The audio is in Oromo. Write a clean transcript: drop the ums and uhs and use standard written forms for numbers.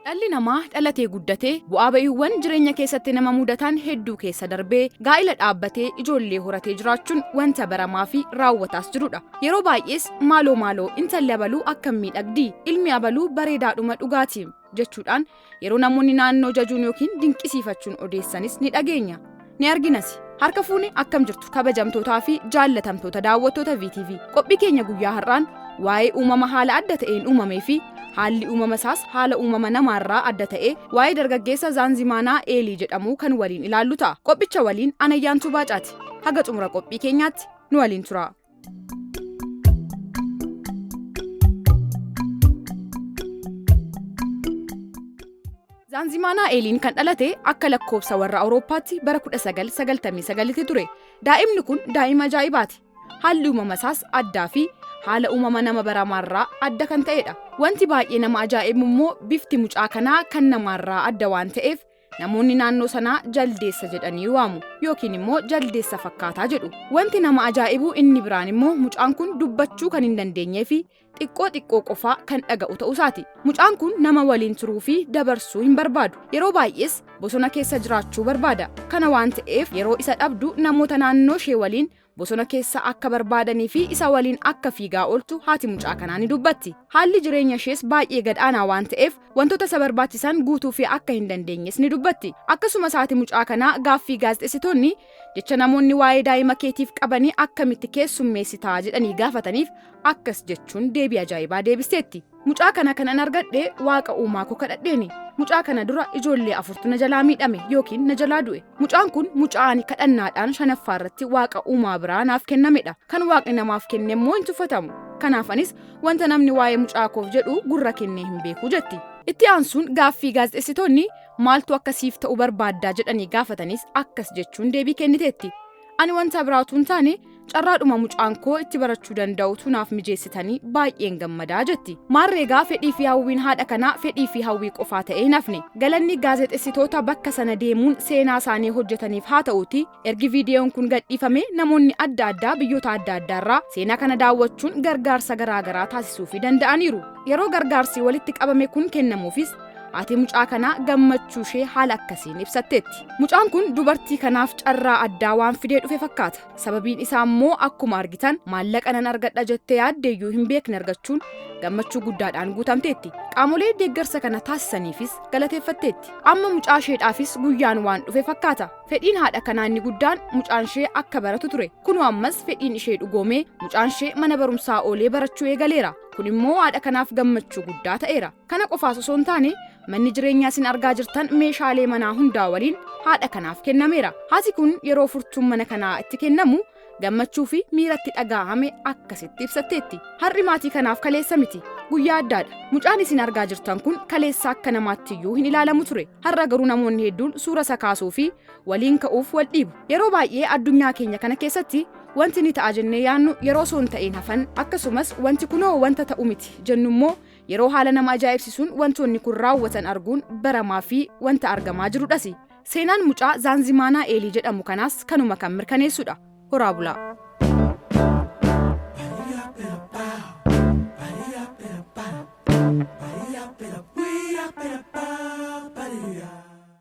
Dhalli namaa dhalatee guddatee bu'aa ba'iiwwan jireenya keessatti nama mudatan hedduu keessa darbee gaa'ila dhaabbatee ijoollee horatee jiraachuun wanta baramaa fi raawwataas jirudha. Yeroo baay'ees maaloo maaloo intalli abaluu akkam miidhagdi, ilmi abaluu bareedaadhuma dhugaati jechuudhaan yeroo namoonni naannoo jajuun yookiin dinqisiifachuun odeessanis ni dhageenya. Ni arginas. Harka fuune akkam jirtu kabajamtootaa fi jaallatamtoota daawwattoota VTV. Qophii keenya guyyaa har'aan waa'ee uumama haala adda ta'een uumamee fi haalli uumama isaas haala uumama namaarraa adda ta'e waa'ee dargaggeessa Zaanzimaanaa Eelii jedhamu kan waliin ilaallu ta'a. Qophicha waliin Anayyaantuu Baacaati. Haga xumura qophii keenyaatti nu waliin tura. Zaanzimaanaa Eeliin kan dhalate akka lakkoobsa warra Awurooppaatti bara 1999 ture. Daa'imni kun daa'ima ajaa'ibaati. Haalli uumama isaas addaa fi haala uumama nama baramaarraa adda kan ta'edha. Wanti baay'ee nama ajaa'ibu immoo bifti mucaa kanaa kan namaarraa adda waan ta'eef namoonni naannoo sanaa jaldeessa jedhanii waamu yookiin immoo jaldeessa fakkaataa jedhu. Wanti nama ajaa'ibu inni biraan immoo mucaan kun dubbachuu kan hin dandeenyee fi xiqqoo xiqqoo qofaa kan dhaga'u ta'uusaati. Mucaan kun nama waliin turuu fi dabarsuu hin barbaadu. Yeroo baay'ees bosona keessa jiraachuu barbaada. Kana waan ta'eef yeroo isa dhabdu namoota naannoo ishee waliin bosona keessa akka barbaadanii fi isa waliin akka fiigaa ooltu haati mucaa kanaa ni dubbatti. Haalli jireenya ishees baay'ee gad-aanaa waan ta'eef wantoota isa barbaachisan guutuu fi akka hin dandeenyes ni dubbatti. Akkasumas haati mucaa kanaa gaaffii gaazexeessitoonni jecha namoonni waa'ee daa'ima keetiif qabanii akkamitti keessummeessitaa jedhanii gaafataniif akkas jechuun deebii ajaa'ibaa deebisteetti. Mucaa kana kanan argadhe waaqa uumaa koo kadhadheeni. Mucaa kana dura ijoollee afurtu na jalaa miidhame yookiin na jalaa du'e. Mucaan kun mucaa ani kadhannaadhaan shanaffaa irratti waaqa uumaa biraa naaf kennamedha. Kan waaqni namaaf kenne immoo hin tuffatamu. Kanaaf anis wanta namni waa'ee mucaa koof jedhu gurra kennee hin beeku jetti. Itti aansuun gaaffii gaazexeessitoonni maaltu akka siif ta'u barbaaddaa jedhanii gaafatanis akkas jechuun deebii kenniteetti. Ani wanta biraatu hin taane carraadhuma mucaan koo itti barachuu danda'utu naaf mijeessitanii baay'een gammadaa jetti. Maarreegaa fedhii fi hawwiin haadha kanaa fedhii fi hawwii qofaa ta'ee hin hafne. Galanni gaazexeessitoota bakka sana deemuun seenaa isaanii hojjetaniif haa ta'uuti ergi viidiyoon kun gadhiifame namoonni adda addaa biyyoota adda addaarraa seenaa kana daawwachuun gargaarsa garaagaraa taasisuufii danda'aniiru. Yeroo gargaarsi walitti qabame kun kennamuufis haati mucaa kanaa gammachuu ishee haala akkasiin ibsatteetti. Mucaan kun dubartii kanaaf carraa addaa waan fidee dhufe fakkaata. Sababiin isaa immoo akkuma argitan maallaqa nan argadha jettee yaaddeeyyuu hin beekne argachuun gammachuu guddaadhaan guutamteetti. Qaamolee deeggarsa kana taasisaniifis galateeffatteetti. Amma mucaa isheedhaafis guyyaan waan dhufe fakkaata. Fedhiin haadha kanaa inni guddaan mucaan ishee akka baratu ture. Kunoo ammas fedhiin ishee dhugoomee mucaan ishee mana barumsaa oolee barachuu eegaleera. Kun immoo haadha kanaaf gammachuu guddaa ta'eera. Kana qofaas osoo hin taane manni jireenyaa isin argaa jirtan meeshaalee manaa hundaa waliin haadha kanaaf kennameera. Haati kun yeroo furtuun mana kanaa itti kennamu gammachuu fi miiratti dhaga'ame akkasitti ibsatteetti. Har'i maatii kanaaf kaleessa miti. Guyyaa addaadha. Mucaan isin argaa jirtan kun kaleessa akka namaatti iyyuu hin ilaalamu ture. Har'a garuu namoonni hedduun suura isa kaasuu fi waliin ka'uuf wal dhiibu. Yeroo baay'ee addunyaa keenya kana keessatti wanti ni ta'a jennee yaannu yeroo osoo hin ta'in hafan akkasumas wanti kunoo wanta ta'u miti jennu immoo yeroo haala nama ajaa'ibsiisuun wantoonni kun raawwatan arguun baramaa fi wanta argamaa jirudhas. Seenaan mucaa Zaanzimaanaa Eelii jedhamu kanaas kanuma kan mirkaneessudha. Horaa bulaa.